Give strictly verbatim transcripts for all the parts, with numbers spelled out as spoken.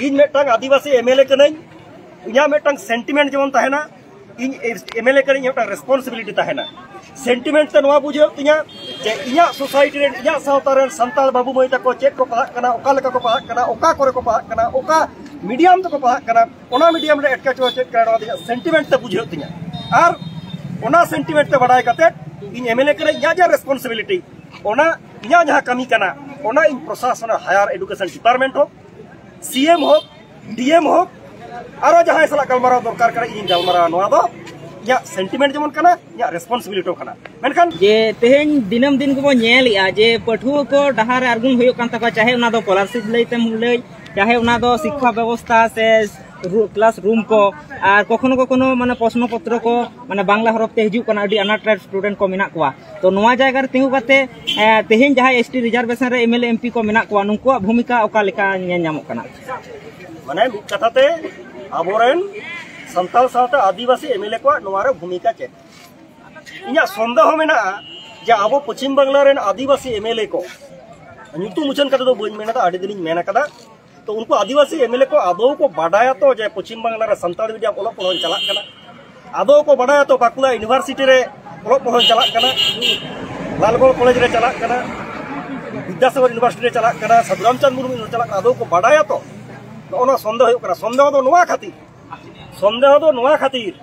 ᱤᱧ ᱢᱤᱫᱴᱟᱝ ᱟᱹᱫᱤᱵᱟᱹᱥᱤ ᱮᱢᱮᱞᱮ ᱠᱟᱹᱱᱟᱹᱧ, ᱤᱧᱟᱹᱜ ᱢᱤᱫᱴᱟᱝ ᱥᱮᱱᱴᱤᱢᱮᱱᱴ ᱡᱮᱢᱚᱱ ᱛᱟᱦᱮᱱᱟ, ᱤᱧ ᱮᱢᱮᱞᱮ ᱠᱟᱹᱱᱟᱹᱧ, ᱤᱧᱟᱹᱜ ᱢᱤᱫᱴᱟᱝ ᱨᱮᱥᱯᱚᱱᱥᱤᱵᱤᱞᱤᱴᱤ ᱛᱟᱦᱮᱱᱟ᱾ ᱥᱮᱱᱴᱤᱢᱮᱱᱴ ᱛᱮ ᱱᱚᱣᱟ ᱵᱩᱡᱷᱟᱹᱣ ᱛᱤᱧᱟ ᱡᱮ ᱤᱧᱟᱹᱜ ᱥᱳᱥᱟᱭᱴᱤ ᱨᱮᱱ, ᱤᱧᱟᱹᱜ ᱥᱟᱶᱛᱟ ᱨᱮᱱ ᱥᱟᱱᱛᱟᱲ ᱵᱟᱹᱵᱩ ᱢᱟᱹᱭ ᱛᱟᱠᱚ ᱪᱮᱫ ᱠᱚ ᱯᱟᱲᱦᱟᱜ ᱠᱟᱱᱟ, ᱚᱠᱟ ᱞᱮᱠᱟ ᱠᱚ ᱯᱟᱲᱦᱟᱜ ᱠᱟᱱᱟ, ᱚᱠᱟ ᱠᱚᱨᱮ ᱠᱚ ᱯᱟᱲᱦᱟᱜ ᱠᱟᱱᱟ, ᱚᱠᱟ ᱢᱤᱰᱤᱭᱟᱢ ᱛᱮᱠᱚ ᱯᱟᱲᱦᱟᱜ ᱠᱟᱱᱟ, ᱚᱱᱟ ᱢᱤᱰᱤᱭᱟᱢ ᱨᱮ ᱮᱴᱠᱮᱴᱚᱬᱮ ᱪᱮᱫ ᱠᱟᱱᱟ, ᱱᱚᱣᱟ ᱫᱚ ᱤᱧᱟᱹᱜ ᱥᱮᱱᱴᱤᱢᱮᱱᱴ ᱛᱮ ᱵᱩᱡᱷᱟᱹᱣ ᱛᱤᱧᱟ᱾ ᱟᱨ ᱚᱱᱟ ᱥᱮᱱᱴᱤᱢᱮᱱᱴ ᱛᱮ ᱵᱟᱰᱟᱭ ᱠᱟᱛᱮ ᱤᱧ ᱮᱢᱮᱞᱮ ᱠᱟᱹᱱᱟᱹᱧ, ᱤᱧᱟᱹᱜ ᱡᱟᱦᱟᱸ ᱨᱮᱥᱯᱚᱱᱥᱤᱵᱤᱞᱤᱴᱤ, ᱚᱱᱟ ᱤᱧᱟᱹᱜ ᱡᱟᱦᱟᱸ ᱠᱟᱹᱢᱤ ᱠᱟᱱᱟ, ᱚᱱᱟ ᱤᱧ ᱯᱨᱚᱥᱟᱥᱚᱱ ᱟᱨ ᱦᱟᱭᱟᱨ ᱮᱰᱩᱠᱮᱥᱚᱱ ᱰᱤᱯᱟᱨᱴᱢᱮᱱᱴ ᱦᱳᱠ, ᱥᱤ ᱮᱢ ᱦᱳᱠ, ᱰᱤ ᱮᱢ ᱦᱳᱠ, ᱟᱨᱚ ᱡᱟᱦᱟᱸᱭ ᱥᱟᱞᱟᱜ ᱜᱟᱞᱢᱟᱨᱟᱣ ᱫᱚᱨᱠᱟᱨ ᱠᱟᱱᱟ, ᱤᱧᱤᱧ ᱜᱟᱞᱢᱟᱨᱟᱣᱟ᱾ ᱱᱚᱣᱟ ᱫᱚ ᱤᱧᱟᱹᱜ ᱥᱮᱱᱴᱤᱢᱮᱱᱴ ᱡᱮᱢᱚᱱ ᱠᱟᱱᱟ, ᱤᱧᱟᱹᱜ ᱨᱮᱥᱯᱚᱱᱥᱤᱵᱤᱞᱤᱴᱤ ᱦᱚᱸ ᱠᱟᱱᱟ᱾ ᱢᱮᱱᱠᱷᱟᱱ ᱡᱮ ᱛᱮᱦᱮᱧ ᱫᱤᱱᱟᱹᱢ ᱫᱤᱱ ᱜᱮᱵᱚᱱ ᱧᱮᱞᱮᱜᱼᱟ ᱡᱮ ᱯᱟᱹᱴᱷᱩᱣᱟᱹ ᱠᱚ ᱰᱟᱦᱟᱨ ᱨᱮ ᱟᱬᱜᱚᱱ ᱦᱩᱭᱩᱜ ᱠᱟᱱ ᱛᱟᱠᱚᱣᱟ, ᱪᱟᱦᱮ ᱚᱱᱟ ᱫᱚ ᱥᱠᱚᱞᱟᱨᱥᱤᱯ ᱞᱟᱹᱭ ᱛᱮᱢ ᱞᱟᱹᱭ, ᱪᱟᱦᱮ ᱚᱱᱟ ᱫᱚ ᱥᱤᱠᱠᱷᱟ ᱵᱮᱵᱚᱥᱛᱷᱟ ᱥᱮ ᱨᱩ-, ᱠᱞᱟᱥ ᱨᱩᱢ ᱠᱚ, ᱟᱨ ᱠᱚᱠᱷᱚᱱᱚ ᱠᱚᱠᱷᱚᱱᱚ ᱢᱟᱱᱮ ᱯᱨᱚᱥᱱᱚ ᱯᱚᱛᱨᱚ ᱠᱚ ᱢᱟᱱᱮ ᱵᱟᱝᱞᱟ ᱦᱚᱨᱚᱯ ᱛᱮ ᱦᱤᱡᱩᱜ ᱠᱟᱱᱟ, ᱟᱹᱰᱤ ᱟᱱᱟᱴ ᱨᱮ ᱥᱴᱩᱰᱮᱱᱴ ᱠᱚ ᱢᱮᱱᱟᱜ ᱠᱚᱣᱟ᱾ ᱛᱚ ᱱᱚᱣᱟ ᱡᱟᱭᱜᱟ ᱨᱮ ᱛᱤᱸᱜᱩ ᱠᱟᱛᱮ, ᱮ, ᱛᱮᱦᱮᱧ ᱡᱟᱦᱟᱸᱭ ᱮᱥ ᱴᱤ ᱨᱤᱡᱟᱨᱵᱷᱮᱥᱚᱱ ᱨᱮ M L A M P ᱠᱚ ᱢᱮᱱᱟᱜ ᱠᱚᱣᱟ, ᱱᱩᱠᱩᱣᱟᱜ ᱵᱷᱩᱢᱤᱠᱟ ᱚᱠᱟ ᱞᱮᱠᱟ ᱧᱮᱞ ᱧᱟᱢᱚᱜ ᱠᱟᱱᱟ? ᱢᱟᱱᱮ ᱢᱤᱫ ᱠᱟᱛᱷᱟ ᱛᱮ ᱟᱵᱚᱨᱮᱱ ᱥᱟᱱᱛᱟᱲ ᱥᱟᱶᱛᱮ ᱟᱹᱫᱤᱵᱟᱹᱥᱤ ᱮᱢ ᱮᱞ ᱮ ᱠᱚᱣᱟᱜ ᱱᱚᱣᱟ ᱨᱮ ᱵᱷᱩᱢᱤᱠᱟ ᱪᱮᱫ? ᱤᱧᱟᱹᱜ ᱥᱚᱱᱫᱮᱦᱚ ᱢᱮᱱᱟᱜᱼᱟ ᱡᱮ ᱟᱵᱚ ᱯᱚᱪᱷᱤᱢ ᱵᱟᱝᱞᱟ ᱨᱮᱱ ᱟᱹᱫᱤᱵᱟᱹᱥᱤ ᱮᱢ ᱮᱞ ᱮ ᱠᱚ, ᱧᱩᱛᱩᱢ ᱩᱪᱷᱟᱹᱱ ᱠᱟᱛᱮ ᱫᱚ ᱵᱟᱹᱧ ᱢᱮᱱ ᱮᱫᱟ, ᱟᱹᱰᱤ ᱫᱤᱱᱤᱧ ᱢᱮᱱ ᱟᱠᱟᱫᱟ, ᱛᱚ ᱩᱱᱠᱩ ᱟᱹᱫᱤᱵᱟᱹᱥᱤ ᱮᱢ ᱮᱞ ᱮ ᱠᱚ ᱟᱫᱚ ᱠᱚ ᱵᱟᱰᱟᱭᱟ ᱛᱚ ᱡᱮ ᱯᱚᱪᱷᱤᱢ ᱵᱟᱝᱞᱟ ᱨᱮ ᱥᱟᱱᱛᱟᱲᱤ ᱢᱤᱰᱤᱭᱟᱢ ᱚᱞᱚᱜ ᱯᱟᱲᱦᱟᱣ ᱪᱟᱞᱟᱜ ᱠᱟᱱᱟ? ᱟᱫᱚ ᱠᱚ ᱵᱟᱰᱟᱭᱟ ᱛᱚ ᱵᱟᱸᱠᱩᱲᱟ ᱤᱭᱩᱱᱤᱵᱷᱟᱨᱥᱤᱴᱤ ᱨᱮ ᱚᱞᱚᱜ ᱯᱟᱲᱦᱟᱣ ᱪᱟᱞᱟᱜ ᱠᱟᱱᱟ, ᱞᱟᱞᱜᱚᱲ ᱠᱚᱞᱮᱡᱽ ᱨᱮ ᱪᱟᱞᱟᱜ ᱠᱟᱱᱟ, ᱵᱤᱫᱽᱫᱟᱥᱟᱜᱚᱨ ᱤᱭᱩᱱᱤᱵᱷᱟᱨᱥᱤᱴᱤ ᱨᱮ ᱪᱟᱞᱟᱜ ᱠᱟᱱᱟ, ᱥᱟᱫᱷᱩ ᱨᱟᱢᱪᱟᱸᱫᱽ ᱢᱩᱨᱢᱩ ᱤᱭᱩᱱᱤᱵᱷᱟᱨᱥᱤᱴᱤ ᱨᱮ ᱪᱟᱞᱟᱜ ᱠᱟᱱᱟ? ᱟᱫᱚ ᱠᱚ ᱵᱟᱰᱟᱭᱟ ᱛᱚ? ᱱᱚᱜᱼᱚ ᱱᱚᱣᱟ ᱥᱚᱱᱫᱮᱦᱚ ᱦᱩᱭᱩᱜ ᱠᱟᱱᱟ᱾ ᱥᱚᱱᱫᱮᱦᱚ ᱫᱚ ᱱᱚᱣᱟ ᱠᱷᱟᱹᱛᱤᱨ, ᱥᱚᱱᱫᱮᱦᱚ ᱫᱚ ᱱᱚᱣᱟ ᱠᱷᱟᱹᱛᱤᱨ,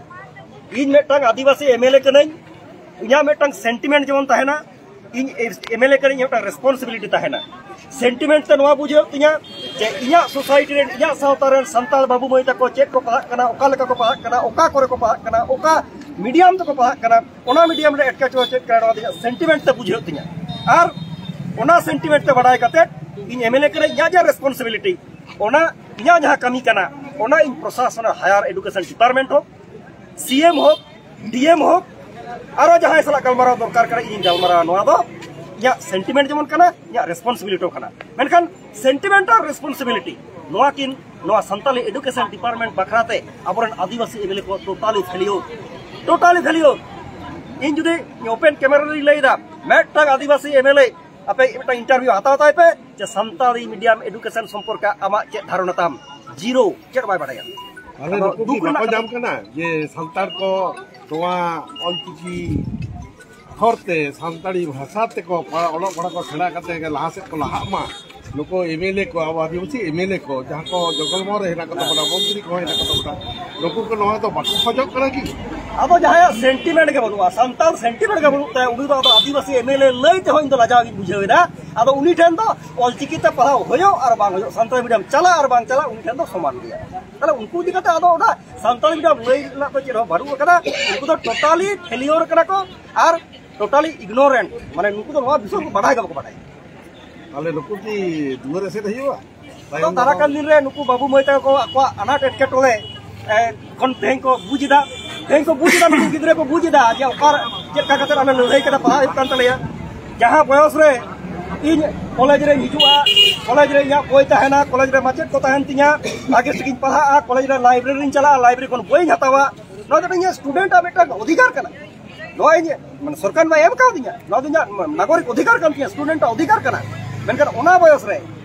ᱤᱧ ᱢᱤᱫᱴᱟᱝ ᱟᱹᱫᱤᱵᱟᱹᱥᱤ ᱮᱢ ᱮᱞ ᱮ ᱠᱟᱹᱱᱟᱹᱧ, ᱤᱧᱟᱹᱜ ᱢᱤᱫᱴᱟᱝ ᱥᱮᱱᱴᱤᱢᱮᱱᱴ ᱡᱮᱢᱚᱱ ᱛᱟᱦᱮᱱᱟ, ᱤᱧ ᱮᱢ ᱮᱞ ᱮ ᱠᱟᱹᱱᱟᱹᱧ, ᱤᱧᱟᱹᱜ ᱢᱤᱫᱴᱟᱝ ᱨᱮᱥᱯᱚᱱᱥᱤᱵᱤᱞᱤᱴᱤ ᱛᱟᱦᱮᱱᱟ᱾ ᱥᱮᱱᱴᱤᱢᱮᱱᱴ ᱛᱮ ᱱᱚᱣᱟ ᱵᱩᱡᱷᱟᱹᱣ ᱛᱤᱧᱟ ᱡᱮ ᱤᱧᱟᱹᱜ ᱥᱳᱥᱟᱭᱴᱤ ᱨᱮᱱ, ᱤᱧᱟᱹᱜ ᱥᱟᱶᱛᱟ ᱨᱮᱱ ᱥᱟᱱᱛᱟᱲ ᱵᱟᱹᱵᱩ ᱢᱟᱹᱭ ᱛᱟᱠᱚ ᱪᱮᱫ ᱠᱚ ᱯᱟᱲᱦᱟᱜ ᱠᱟᱱᱟ, ᱚᱠᱟ ᱞᱮᱠᱟ ᱠᱚ ᱯᱟᱲᱦᱟᱜ ᱠᱟᱱᱟ, ᱚᱠᱟ ᱠᱚᱨᱮ ᱠᱚ ᱯᱟᱲᱦᱟᱜ ᱠᱟᱱᱟ, ᱚᱠᱟ ᱢᱤᱰᱤᱭᱟᱢ ᱛᱮᱠᱚ ᱯᱟᱲᱦᱟᱜ ᱠᱟᱱᱟ, ᱚᱱᱟ ᱢᱤᱰᱤᱭᱟᱢ ᱨᱮ ᱮᱴᱠᱮᱴᱚᱬᱮ ᱪᱮᱫ ᱠᱟᱱᱟ, ᱱᱚᱣᱟ ᱫᱚ ᱤᱧᱟᱹᱜ ᱥᱮᱱᱴᱤᱢᱮᱱᱴ ᱛᱮ ᱵᱩᱡᱷᱟᱹᱣ ᱛᱤᱧᱟ᱾ ᱟᱨ ᱚᱱᱟ ᱥᱮᱱᱴᱤᱢᱮᱱᱴ ᱛᱮ ᱵᱟᱰᱟᱭ ᱠᱟᱛᱮ ᱤᱧ ᱮᱢ ᱮᱞ ᱮ ᱠᱟᱹᱱᱟᱹᱧ, ᱤᱧᱟᱹᱜ ᱡᱟᱦᱟᱸ ᱨᱮᱥᱯᱚᱱᱥᱤᱵᱤᱞᱤᱴᱤ, ᱚᱱᱟ ᱤᱧᱟᱹᱜ ᱡᱟᱦᱟᱸ ᱠᱟᱹᱢᱤ ᱠᱟᱱᱟ, ᱚᱱᱟ ᱤᱧ ᱯᱨᱚᱥᱟᱥᱚᱱ ᱟᱨ ᱦᱟᱭᱟᱨ ᱮᱰᱩᱠᱮᱥᱚᱱ ᱰᱤᱯᱟᱨᱴᱢᱮᱱᱴ ᱦᱳᱠ, ᱥᱤ ᱮᱢ ᱦᱳᱠ, ᱰᱤ ᱮᱢ ᱦᱳᱠ, ᱟᱨᱚ ᱡᱟᱦᱟᱸᱭ ᱥᱟᱞᱟᱜ ᱜᱟᱞᱢᱟᱨᱟᱣ ᱫᱚᱨᱠᱟᱨ ᱠᱟᱱᱟ, ᱤᱧᱤᱧ ᱜᱟᱞᱢᱟᱨᱟᱣᱟ᱾ ᱱᱚᱣᱟ ᱫᱚ ᱤᱧᱟᱹᱜ ᱥᱮᱱᱴᱤᱢᱮᱱᱴ ᱡᱮᱢᱚᱱ ᱠᱟᱱᱟ, ᱤᱧᱟᱹᱜ ᱨᱮᱥᱯᱚᱱᱥᱤᱵᱤᱞᱤᱴᱤ ᱦᱚᱸ ᱠᱟᱱᱟ᱾ ᱢᱮᱱᱠᱷᱟᱱ ᱥᱮᱱᱴᱤᱢᱮᱱᱴ ᱟᱨ ᱨᱮᱥᱯᱚᱱᱥᱤᱵᱤᱞᱤᱴᱤ ᱱᱚᱣᱟ ᱠᱤᱱ, ᱱᱚᱣᱟ ᱥᱟᱱᱛᱟᱞᱤ ᱮᱰᱩᱠᱮᱥᱚᱱ ᱰᱤᱯᱟᱨᱴᱢᱮᱱᱴ ᱵᱟᱠᱷᱨᱟ ᱛᱮ ᱟᱵᱚᱨᱮᱱ ᱟᱹᱫᱤᱵᱟᱹᱥᱤ ᱮᱢ ᱮᱞ ᱮ ᱠᱚ ᱴᱳᱴᱟᱞᱤ ᱯᱷᱮᱞᱤᱭᱳᱨ, ᱴᱳᱴᱟᱞᱤ ᱯᱷᱮᱞᱤᱭᱳᱨ᱾ ᱤᱧ ᱡᱩᱫᱤ ᱳᱯᱮᱱ ᱠᱮᱢᱮᱨᱟ ᱨᱮᱧ ᱞᱟᱹᱭ ᱮᱫᱟ, ᱢᱤᱫᱴᱟᱝ ᱟᱹᱫᱤᱵᱟᱹᱥᱤ ᱮᱢ ᱮᱞ ᱮ ᱟᱯᱮ ᱢᱤᱫᱴᱟᱝ ᱤᱱᱴᱟᱨᱵᱷᱤᱭᱩ ᱦᱟᱛᱟᱣ ᱛᱟᱭ ᱯᱮ ᱡᱮ ᱥᱟᱱᱛᱟᱲᱤ ᱢᱤᱰᱤᱭᱟᱢ ᱮᱰᱩᱠᱮᱥᱚᱱ ᱥᱚᱢᱯᱚᱨᱠᱮ ᱟᱢᱟᱜ ᱪᱮᱫ ᱫᱷᱟᱨᱚᱱᱟ ᱛᱟᱢ? ᱡᱤᱨᱳ, ᱪᱮᱫ ᱵᱟᱭ ᱵᱟᱰᱟᱭᱟ᱾ ᱟᱞᱮ ᱟᱫᱚ ᱱᱩᱠᱩ ᱫᱩᱠ ᱠᱤ ᱵᱟᱠᱚ ᱨᱮᱱᱟᱜ ᱠᱟᱛᱷᱟ ᱧᱟᱢ ᱠᱟᱱᱟ ᱡᱮ ᱥᱟᱱᱛᱟᱲ ᱠᱚ ᱱᱚᱣᱟ ᱚᱞᱪᱤᱠᱤ ᱦᱚᱨᱛᱮ ᱥᱟᱱᱛᱟᱲᱤ ᱵᱷᱟᱥᱟ ᱛᱮᱠᱚ ᱯᱟ- ᱚᱞᱚᱜ ᱯᱟᱲᱦᱟᱜ ᱠᱚ ᱥᱮᱬᱟ ᱠᱟᱛᱮ ᱜᱮ ᱞᱟᱦᱟ ᱥᱮᱫ ᱠᱚ ᱞᱟᱦᱟᱜ ᱢᱟ? ᱱᱩᱠᱩ ᱮᱢᱮᱞᱮ ᱠᱚ, ᱟᱵᱚ ᱟᱹᱫᱤᱵᱟᱹᱥᱤ ᱮᱢᱮᱞᱮ ᱠᱚ, ᱡᱟᱦᱟᱸ ᱠᱚ ᱡᱚᱝᱜᱚᱞ ᱢᱚᱦᱚᱞ ᱨᱮ ᱦᱮᱱᱟᱜ ᱠᱚ ᱛᱟᱵᱚᱱᱟ, ᱢᱚᱱᱛᱨᱤ ᱠᱚᱦᱚᱸ ᱦᱮᱱᱟᱜ ᱠᱚ ᱛᱟᱵᱚᱱᱟ, ᱱᱩᱠᱩ ᱠᱚ ᱱᱚᱣᱟ ᱫᱚ ᱵᱟᱠᱚ ᱠᱷᱚᱡᱚᱜ ᱠᱟᱱᱟ ᱠᱤ? ᱟᱫᱚ ᱡᱟᱦᱟᱸᱭᱟᱜ ᱥᱮᱱᱴᱤᱢᱮᱱᱴ ᱜᱮ ᱵᱟᱹᱱᱩᱜᱼᱟ, ᱥᱟᱱᱛᱟᱲ ᱥᱮᱱᱴᱤᱢᱮᱱᱴ ᱜᱮ ᱵᱟᱹᱱᱩᱜ ᱛᱟᱭᱟ, ᱩᱱᱤ ᱫᱚ ᱟᱫᱚ ᱟᱹᱫᱤᱵᱟᱹᱥᱤ ᱮᱢᱮᱞᱮ ᱞᱟᱹᱭ ᱛᱮᱦᱚᱸ ᱤᱧ ᱫᱚ ᱞᱟᱡᱟᱣ ᱜᱤᱧ ᱵᱩᱡᱷᱟᱹᱣ ᱮᱫᱟ᱾ ᱟᱫᱚ ᱩᱱᱤ ᱴᱷᱮᱱ ᱫᱚ ᱚᱞᱪᱤᱠᱤ ᱛᱮ ᱯᱟᱲᱦᱟᱣ ᱦᱩᱭᱩᱜ ᱟᱨ ᱵᱟᱝ ᱦᱩᱭᱩᱜ, ᱥᱟᱱᱛᱟᱲᱤ ᱢᱤᱰᱤᱭᱟᱢ ᱪᱟᱞᱟᱜ ᱟᱨ ᱵᱟᱝ ᱪᱟᱞᱟᱜ, ᱩᱱᱤ ᱴᱷᱮᱱ ᱫᱚ ᱥᱚᱢᱟᱱ ᱜᱮᱭᱟ᱾ ᱛᱟᱦᱞᱮ ᱩᱱᱠᱩ ᱤᱫᱤ ᱠᱟᱛᱮ ᱟᱫᱚ ᱚᱱᱟ ᱥᱟᱱᱛᱟᱲᱤ ᱢᱤᱰᱤᱭᱟᱢ ᱞᱟᱹᱭ ᱨᱮᱱᱟᱜ ᱫᱚ ᱪᱮᱫ ᱦᱚᱸ ᱵᱟᱹᱱᱩᱜ ᱟᱠᱟᱫᱟ᱾ ᱩᱱᱠᱩ ᱫᱚ ᱴᱳᱴᱟᱞᱤ ᱯᱷᱮᱞᱤᱭᱳᱨ ᱠᱟᱱᱟ ᱠᱚ ᱟᱨ ᱴᱳᱴᱟᱞᱤ ᱤᱜᱱᱳᱨᱮᱱᱴ, ᱢᱟᱱᱮ ᱱᱩᱠᱩ ᱫᱚ ᱱᱚᱣᱟ ᱵᱤᱥᱚᱭ ᱠᱚ ᱵᱟᱰᱟᱭ ᱜᱮ ᱵᱟᱠᱚ ᱵᱟᱰᱟᱭᱟ᱾ ᱛᱟᱦᱚᱞᱮ ᱱᱩᱠᱩ ᱠᱤ ᱫᱩᱣᱟᱹᱨ ᱮᱥᱮᱫ ᱦᱩᱭᱩᱜᱼᱟ? ᱟᱫᱚ ᱫᱟᱨᱟᱭ ᱠᱟᱱ ᱫᱤᱱ ᱨᱮ ᱱᱩᱠᱩ ᱵᱟᱹᱵᱩ ᱢᱟᱹᱭ ᱛᱟᱠᱚ ᱠᱚ ᱟᱠᱚᱣᱟᱜ ᱟᱱᱟᱴ ᱮᱴᱠᱮᱴᱚᱬᱮ, ᱮ, ᱠᱷᱚᱱ ᱛᱮᱦᱮᱧ ᱠᱚ ᱵᱩᱡᱽ ᱮᱫᱟ, ᱛᱮᱦᱮᱧ ᱠᱚ ᱵᱩᱡᱽ ᱮᱫᱟ, ᱱᱩᱠᱩ ᱜᱤᱫᱽᱨᱟᱹ ᱠᱚ ᱵᱩᱡᱽ ᱮᱫᱟ ᱡᱮ ᱚᱠᱟ ᱪᱮᱫ ᱞᱮᱠᱟ ᱠᱟᱛᱮ ᱟᱞᱮ ᱞᱟᱹᱲᱦᱟᱹᱭ ᱠᱟᱛᱮ ᱯᱟᱲᱦᱟᱜ ᱦᱩᱭᱩᱜ ᱠᱟᱱ ᱛᱟᱞᱮᱭᱟ᱾ ᱡᱟᱦᱟᱸ ᱵᱚᱭᱚᱥ ᱨᱮ ᱤᱧ ᱠᱚᱞᱮᱡᱽ ᱨᱮᱧ ᱦᱤᱡᱩᱜᱼᱟ, ᱠᱚᱞᱮᱡᱽ ᱨᱮ ᱤᱧᱟᱹᱜ ᱵᱳᱭ ᱛᱟᱦᱮᱱᱟ, ᱠᱚᱞᱮᱡᱽ ᱨᱮ ᱢᱟᱪᱮᱫ ᱠᱚ ᱛᱟᱦᱮᱱ ᱛᱤᱧᱟ, ᱵᱷᱟᱜᱮ ᱴᱷᱤᱠᱤᱧ ᱯᱟᱲᱦᱟᱜᱼᱟ, ᱠᱚᱞᱮᱡᱽ ᱨᱮ ᱞᱟᱭᱵᱨᱮᱨᱤᱧ ᱪᱟᱞᱟᱜᱼᱟ, ᱞᱟᱭᱵᱨᱮᱨᱤ ᱠᱷᱚᱱ ᱵᱳᱭᱤᱧ ᱦᱟᱛᱟᱣᱟ, ᱱᱚᱣᱟ ᱫᱚ ᱤᱧᱟᱹᱜ ᱥᱴᱩᱰᱮᱱᱴ ᱟᱜ ᱢᱤᱫᱴᱟᱝ ᱚᱫᱷᱤᱠᱟᱨ ᱠᱟᱱᱟ᱾ ᱱᱚᱣᱟ ᱤᱧ, ᱢᱟᱱᱮ, ᱥᱚᱨᱠᱟᱨ ᱢᱟ ᱮᱢ ᱠᱟᱣᱫᱤᱧᱟ, ᱱᱚᱣᱟ ᱫᱚ ᱤᱧᱟᱹᱜ ᱱᱟᱜᱚᱨᱤᱠ ᱚᱫᱷᱤᱠᱟᱨ ᱠᱟᱱ ᱛᱤᱧᱟ, ᱥᱴᱩᱰᱮᱱᱴ ᱟᱜ ᱚᱫᱷᱤᱠᱟᱨ ᱠᱟᱱᱟ᱾ ᱢᱮᱱᱠᱷᱟᱱ ᱚᱱᱟ ᱵᱚᱭᱚᱥ ᱨᱮ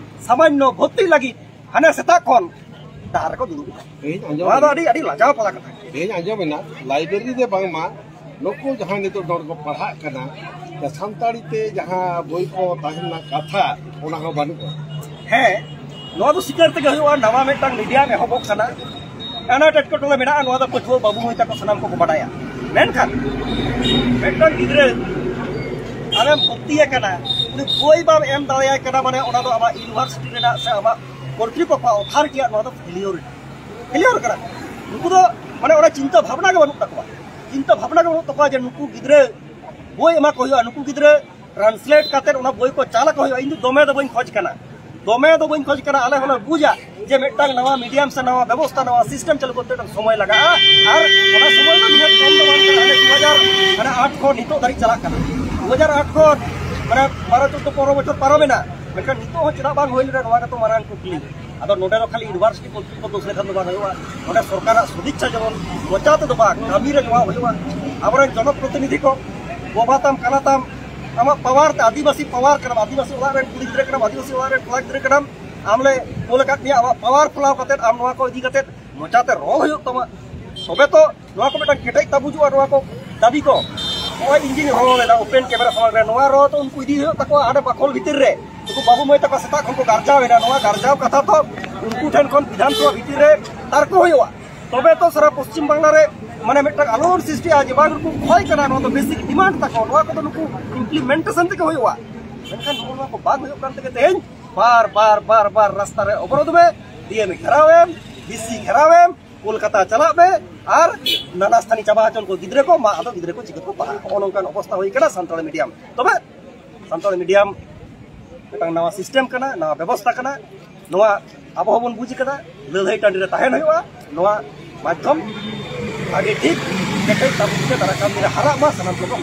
ᱥᱟᱢᱟᱱᱱᱚ ᱵᱷᱚᱨᱛᱤ ᱞᱟᱹᱜᱤᱫ ᱦᱟᱱᱮ ᱥᱮᱛᱟᱜ ᱠᱷᱚᱱ ᱰᱟᱦᱟᱨ ᱨᱮᱠᱚ ᱫᱩᱲᱩᱵ ᱮᱫᱟ᱾ ᱛᱮᱦᱮᱧ ᱟᱸᱡᱚᱢ ᱱᱚᱣᱟ ᱫᱚ ᱮᱱᱟ᱾ ᱟᱹᱰᱤ, ᱟᱹᱰᱤ ᱞᱟᱡᱟᱣ ᱯᱟᱲᱟ ᱠᱟᱛᱷᱟ᱾ ᱛᱮᱦᱮᱧ ᱟᱸᱡᱚᱢ ᱮᱱᱟ, ᱞᱟᱭᱵᱨᱮᱨᱤ ᱨᱮ ᱵᱟᱝᱢᱟ ᱱᱩᱠᱩ ᱡᱟᱦᱟᱸᱭ ᱱᱤᱛᱚᱜ ᱱᱚᱰᱮ ᱠᱚ ᱯᱟᱲᱦᱟᱜ ᱠᱟᱱᱟ, ᱥᱟᱱᱛᱟᱲᱤ ᱛᱮ ᱡᱟᱦᱟᱸ ᱵᱳᱭ ᱠᱚ ᱛᱟᱦᱮᱸ ᱨᱮᱱᱟᱜ ᱠᱟᱛᱷᱟ, ᱚᱱᱟ ᱦᱚᱸ ᱵᱟᱹᱱᱩᱜᱼᱟ᱾ ᱦᱮᱸ, ᱱᱚᱣᱟ ᱫᱚ ᱥᱤᱠᱟᱹᱨ ᱛᱮᱜᱮ ᱦᱩᱭᱩᱜᱼᱟ᱾ ᱱᱟᱣᱟ ᱢᱤᱫᱴᱟᱝ ᱢᱤᱰᱤᱭᱟᱢ ᱮᱦᱚᱵᱚᱜ ᱠᱟᱱᱟ, ᱟᱱᱟᱴ ᱮᱴᱠᱮᱴᱚᱬᱮ ᱢᱮᱱᱟᱜᱼᱟ, ᱱᱚᱣᱟ ᱫᱚ ᱯᱟᱹᱴᱷᱩᱣᱟᱹ ᱵᱟᱹᱵᱩ ᱢᱟᱹᱭ ᱛᱟᱠᱚ ᱥᱟᱱᱟᱢ ᱠᱚᱠᱚ ᱵᱟᱰᱟᱭᱟ᱾ ᱢᱮᱱᱠᱷᱟᱱ ᱢᱤᱫᱴᱟᱝ ᱜᱤᱫᱽᱨᱟᱹ ᱟᱢᱮᱢ ᱵᱷᱚᱨᱛᱤᱭᱮ ᱠᱟᱱᱟ, ᱩᱱᱤ ᱵᱳᱭ ᱵᱟᱢ ᱮᱢ ᱫᱟᱲᱮᱭᱟᱭ ᱠᱟᱱᱟ, ᱢᱟᱱᱮ ᱚᱱᱟ ᱫᱚ ᱟᱢᱟᱜ ᱤᱭᱩᱱᱤᱵᱷᱟᱨᱥᱤᱴᱤ ᱨᱮᱱᱟᱜ ᱥᱮ ᱟᱢᱟᱜ ᱠᱚᱨᱛᱨᱤᱯᱚᱠᱠᱷᱚ ᱚᱛᱷᱟᱨᱤᱴᱤᱭᱟᱜ ᱱᱚᱣᱟ ᱫᱚ ᱯᱷᱮᱞᱤᱭᱳᱨ, ᱯᱷᱮᱞᱤᱭᱳᱨ ᱠᱟᱱᱟ᱾ ᱩᱱᱠᱩ ᱫᱚ, ᱢᱟᱱᱮ, ᱚᱱᱟ ᱪᱤᱱᱛᱟᱹ ᱵᱷᱟᱵᱽᱱᱟ ᱜᱮ ᱵᱟᱹᱱᱩᱜ ᱛᱟᱠᱚᱣᱟ, ᱪᱤᱱᱛᱟᱹ ᱵᱷᱟᱵᱽᱱᱟ ᱜᱮ ᱵᱟᱹᱱᱩᱜ ᱛᱟᱠᱚᱣᱟ ᱡᱮ ᱱᱩᱠᱩ ᱜᱤᱫᱽᱨᱟᱹ ᱵᱳᱭ ᱮᱢᱟ ᱠᱚ ᱦᱩᱭᱩᱜᱼᱟ, ᱱᱩᱠᱩ ᱜᱤᱫᱽᱨᱟᱹ ᱴᱨᱟᱱᱥᱞᱮᱴ ᱠᱟᱛᱮ ᱚᱱᱟ ᱵᱳᱭ ᱠᱚ ᱪᱟᱞ ᱟᱠᱚ ᱦᱩᱭᱩᱜᱼᱟ᱾ ᱤᱧ ᱫᱚ ᱫᱚᱢᱮ ᱫᱚ ᱵᱟᱹᱧ ᱠᱷᱚᱡᱽ ᱠᱟᱱᱟ, ᱫᱚᱢᱮ ᱫᱚ ᱵᱟᱹᱧ ᱠᱷᱚᱡᱽ ᱠᱟᱱᱟ᱾ ᱟᱞᱮ ᱦᱚᱸᱞᱮ ᱵᱩᱡᱟ ᱡᱮ ᱢᱤᱫᱴᱟᱝ ᱱᱟᱣᱟ ᱢᱤᱰᱤᱭᱟᱢ ᱥᱮ ᱱᱟᱣᱟ ᱵᱮᱵᱚᱥᱛᱷᱟ, ᱱᱟᱣᱟ ᱥᱤᱥᱴᱮᱢ ᱪᱟᱹᱞᱩ ᱠᱚᱨᱛᱮ ᱢᱤᱫᱴᱟᱝ ᱥᱚᱢᱚᱭ ᱞᱟᱜᱟᱜᱼᱟ᱾ ᱟᱨ ᱚᱱᱟ ᱥᱚᱢᱚᱭ ᱫᱚ ᱱᱤᱦᱟᱹᱛ ᱠᱚᱢ ᱫᱚ ᱵᱟᱝ ᱠᱟᱱᱟ, ᱦᱟᱱᱮ ᱫᱩ ᱦᱟᱡᱟᱨ, ᱢᱟᱱᱮ, ᱟᱴ ᱠᱷᱚᱱ ᱱᱤᱛᱚᱜ ᱫᱷᱟᱹᱨᱤᱡ ᱪᱟᱞᱟᱜ ᱠᱟᱱᱟ᱾ ᱫᱩ ᱦᱟᱡᱟᱨ ᱟᱴ ᱠᱷᱚᱱ, ᱢᱟᱱᱮ, ᱵᱟᱨᱚ ᱪᱳᱫᱽᱫᱳ ᱯᱚᱱᱨᱚ ᱵᱚᱪᱷᱚᱨ ᱯᱟᱨᱚᱢᱮᱱᱟ, ᱢᱮᱱᱠᱷᱟᱱ ᱱᱤᱛᱚᱜ ᱦᱚᱸ ᱪᱮᱫᱟᱜ ᱵᱟᱝ ᱦᱩᱭ ᱞᱮᱱᱟ, ᱱᱚᱣᱟ ᱜᱮᱛᱚ ᱢᱟᱨᱟᱝ ᱠᱩᱠᱞᱤ᱾ ᱟᱫᱚ ᱱᱚᱰᱮ ᱫᱚ ᱠᱷᱟᱹᱞᱤ ᱤᱭᱩᱱᱤᱵᱷᱟᱨᱥᱤᱴᱤ ᱠᱚ ᱫᱳᱥ ᱞᱮᱠᱷᱟᱱ ᱫᱚ ᱵᱟᱝ ᱦᱩᱭᱩᱜᱼᱟ, ᱱᱚᱰᱮ ᱥᱚᱨᱠᱟᱨᱟᱜ ᱥᱚᱫᱤᱪᱪᱷᱟ ᱡᱮᱢᱚᱱ ᱢᱚᱪᱟ ᱛᱮᱫᱚ ᱵᱟᱝ, ᱠᱟᱹᱢᱤ ᱨᱮ ᱱᱚᱣᱟ ᱦᱩᱭᱩᱜᱼᱟ᱾ ᱟᱵᱚᱨᱮᱱ ᱡᱚᱱᱚᱯᱨᱚᱛᱤᱱᱤᱫᱷᱤ ᱠᱚ, ᱵᱟᱵᱟ ᱛᱟᱢ, ᱠᱟᱱᱟ ᱛᱟᱢ, ᱟᱢᱟᱜ ᱯᱟᱣᱟᱨ ᱛᱮ, ᱟᱹᱫᱤᱵᱟᱹᱥᱤ ᱯᱟᱣᱟᱨ ᱠᱟᱱᱟᱢ, ᱟᱹᱫᱤᱵᱟᱹᱥᱤ ᱚᱲᱟᱜ ᱨᱮᱱ ᱠᱩᱲᱤ ᱜᱤᱫᱽᱨᱟᱹ ᱠᱟᱱᱟᱢ, ᱟᱹᱫᱤᱵᱟᱹᱥᱤ ᱚᱲᱟᱜ ᱨᱮᱱ ᱠᱚᱲᱟ ᱜᱤᱫᱽᱨᱟᱹ ᱠᱟᱱᱟᱢ, ᱟᱢ ᱞᱮ ᱠᱳᱞ ᱟᱠᱟᱫ ᱢᱮᱭᱟ, ᱟᱢᱟᱜ ᱯᱟᱣᱟᱨ ᱯᱷᱩᱞᱟᱣ ᱠᱟᱛᱮ ᱟᱢ ᱱᱚᱣᱟ ᱠᱚ ᱤᱫᱤ ᱠᱟᱛᱮ ᱢᱚᱪᱟᱛᱮ ᱨᱚᱲ ᱦᱩᱭᱩᱜ ᱛᱟᱢᱟ, ᱛᱚᱵᱮ ᱛᱚ ᱱᱚᱣᱟ ᱠᱚ ᱢᱤᱫᱴᱟᱝ ᱠᱮᱴᱮᱡ ᱛᱟᱵᱩᱡᱩᱜᱼᱟ᱾ ᱱᱚᱣᱟ ᱠᱚ ᱫᱟᱹᱵᱤ ᱠᱚ ᱱᱚᱜᱼᱚᱭ ᱤᱧ ᱜᱤᱧ ᱨᱚᱲ ᱮᱫᱟ ᱳᱯᱮᱱ ᱠᱮᱢᱮᱨᱟ ᱥᱟᱢᱟᱝ ᱨᱮ, ᱱᱚᱣᱟ ᱨᱚᱲ ᱛᱚ ᱩᱱᱠᱩ ᱤᱫᱤ ᱦᱩᱭᱩᱜ ᱛᱟᱠᱚᱣᱟ ᱦᱟᱸᱰᱮ ᱵᱟᱠᱷᱳᱞ ᱵᱷᱤᱛᱤᱨ ᱨᱮ᱾ ᱩᱱᱠᱩ ᱵᱟᱹᱵᱩ ᱢᱟᱹᱭ ᱛᱟᱠᱚ ᱥᱮᱛᱟᱜ ᱠᱷᱚᱱ ᱠᱚ ᱜᱟᱨᱡᱟᱣ ᱮᱫᱟ, ᱱᱚᱣᱟ ᱜᱟᱨᱡᱟᱣ ᱠᱟᱛᱷᱟ ᱛᱚ ᱩᱱᱠᱩ ᱴᱷᱮᱱ ᱠᱷᱚᱱ ᱵᱤᱫᱷᱟᱱ ᱥᱚᱵᱷᱟ ᱵᱷᱤᱛᱤᱨ ᱨᱮ ᱛᱟᱨᱠᱚ ᱦᱩᱭᱩᱜᱼᱟ᱾ ᱛᱚᱵᱮ ᱛᱚ ᱥᱟᱨᱟ ᱯᱚᱥᱪᱤᱢ ᱵᱟᱝᱞᱟ ᱨᱮ ᱢᱟᱱᱮ ᱢᱤᱫᱴᱟᱝ ᱟᱞᱚᱲ ᱥᱨᱤᱥᱴᱤᱜᱼᱟ ᱡᱮ ᱵᱟᱝ ᱱᱩᱠᱩ ᱠᱷᱚᱭ ᱠᱟᱱᱟ, ᱱᱚᱣᱟ ᱫᱚ ᱵᱮᱥᱤᱠ ᱰᱤᱢᱟᱱᱰ ᱛᱟᱠᱚ, ᱱᱚᱣᱟ ᱠᱚᱫᱚ ᱱᱩᱠᱩ ᱤᱢᱯᱞᱤᱢᱮᱱᱴᱮᱥᱚᱱ ᱛᱮᱜᱮ ᱦᱩᱭᱩᱜᱼᱟ᱾ ᱢᱮᱱᱠᱷᱟᱱ ᱱᱚᱜᱼᱚ ᱱᱚᱣᱟ ᱠᱚ ᱵᱟᱝ ᱦᱩᱭᱩᱜ ᱠᱟᱱ ᱛᱮᱜᱮ ᱛᱮᱦᱮᱧ ᱵᱟᱨ ᱵᱟᱨ ᱵᱟᱨ ᱵᱟᱨ ᱨᱟᱥᱛᱟ ᱨᱮ ᱚᱵᱚᱨᱳᱫᱷ ᱢᱮ, ᱰᱤ ᱮᱢ ᱜᱷᱮᱨᱟᱣ ᱮᱢ, ᱰᱤ ᱥᱤ ᱜᱷᱮᱨᱟᱣ ᱮᱢ, ᱠᱳᱞᱠᱟᱛᱟ ᱪᱟᱞᱟᱜ ᱢᱮ, ᱟᱨ ᱱᱟᱱᱟ ᱥᱛᱷᱟᱱᱤ ᱪᱟᱵᱟ ᱦᱚᱪᱚᱱ ᱠᱚ ᱜᱤᱫᱽᱨᱟᱹ ᱠᱚ, ᱢᱟ ᱟᱫᱚ ᱜᱤᱫᱽᱨᱟᱹ ᱠᱚ ᱪᱤᱠᱟᱹ ᱠᱚ ᱯᱟᱲᱦᱟᱜᱼᱟ? ᱱᱚᱜᱼᱚ ᱱᱚᱝᱠᱟᱱ ᱚᱵᱚᱥᱛᱷᱟ ᱦᱩᱭ ᱠᱟᱱᱟ ᱥᱟᱱᱛᱟᱲᱤ ᱢᱤᱰᱤᱭᱟᱢ᱾ ᱛᱚᱵᱮ ᱥᱟᱱᱛᱟᱲᱤ ᱢᱤᱰᱤᱭᱟᱢ ᱢᱤᱫᱴᱟᱝ ᱱᱟᱣᱟ ᱥᱤᱥᱴᱮᱢ ᱠᱟᱱᱟ, ᱱᱟᱣᱟ ᱵᱮᱵᱚᱥᱛᱷᱟ ᱠᱟᱱᱟ, ᱱᱚᱣᱟ ᱟᱵᱚ ᱦᱚᱸᱵᱚᱱ ᱵᱩᱡᱽ ᱠᱟᱫᱟ, ᱞᱟᱹᱲᱦᱟᱹᱭ ᱴᱟᱺᱰᱤ ᱨᱮ ᱛᱟᱦᱮᱱ ᱦᱩᱭᱩᱜᱼᱟ᱾ ᱱᱚᱣᱟ ᱢᱟᱫᱽᱫᱷᱚᱢ ᱵᱷᱟᱜᱮ ᱴᱷᱤᱠ ᱠᱮᱴᱮᱡ ᱛᱟᱵᱚᱱ ᱛᱮ ᱫᱟᱨᱟᱭ ᱠᱟᱱ ᱫᱤᱱ ᱨᱮ ᱦᱟᱨᱟᱜ ᱢᱟ ᱥᱟᱱᱟᱢ ᱠᱚᱵᱚᱱ